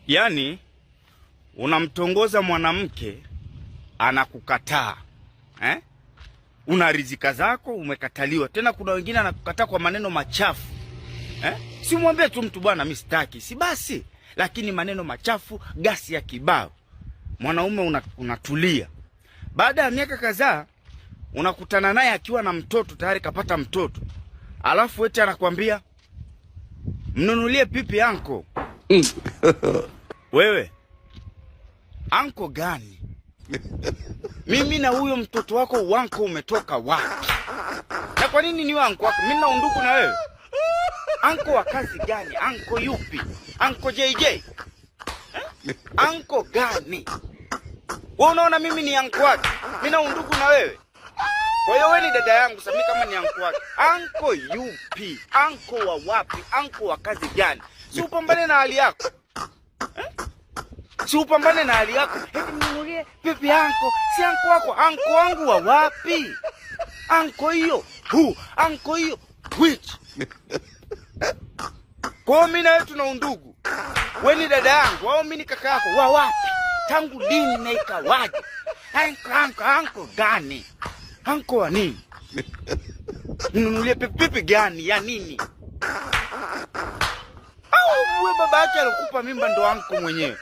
Yaani unamtongoza mwanamke anakukataa, eh? Una rizika zako, umekataliwa. Tena kuna wengine anakukataa kwa maneno machafu, eh? Si mwambie tu mtu bwana, mimi sitaki, si basi, lakini maneno machafu, gasi ya kibao. Mwanaume unatulia. Baada ya miaka kadhaa unakutana naye akiwa na mtoto tayari, kapata mtoto, alafu eti anakwambia mnunulie pipi anko. Wewe anko gani? Mimi na huyo mtoto wako wanko umetoka wapi? Na kwa nini niwe anko wako? Mimi na undugu na wewe? Anko wa kazi gani? Anko yupi? Anko JJ? Eh? Anko gani? Wewe unaona mimi ni anko wake? Mimi na undugu na wewe? Kwa hiyo wewe ni dada yangu, sasa mimi kama ni anko wake. Anko yupi? Anko wa wapi? Anko wa kazi gani? Si upambane na hali yako. Eh? Si upambane na hali yako. Eti mnunulie pipi anko. Si anko wako, anko wangu wa wapi? Anko hiyo, who? Anko hiyo, which? Kwa hiyo mimi na wewe tuna undugu. Wewe ni dada yangu au mimi ni kaka yako? Wa wapi? Tangu lini na ikawaje? Anko, anko, anko gani? Anko wa nini? Mnunulie pipi, pipi gani ya nini? Au wewe baba yake alikupa mimba ndo anko mwenyewe?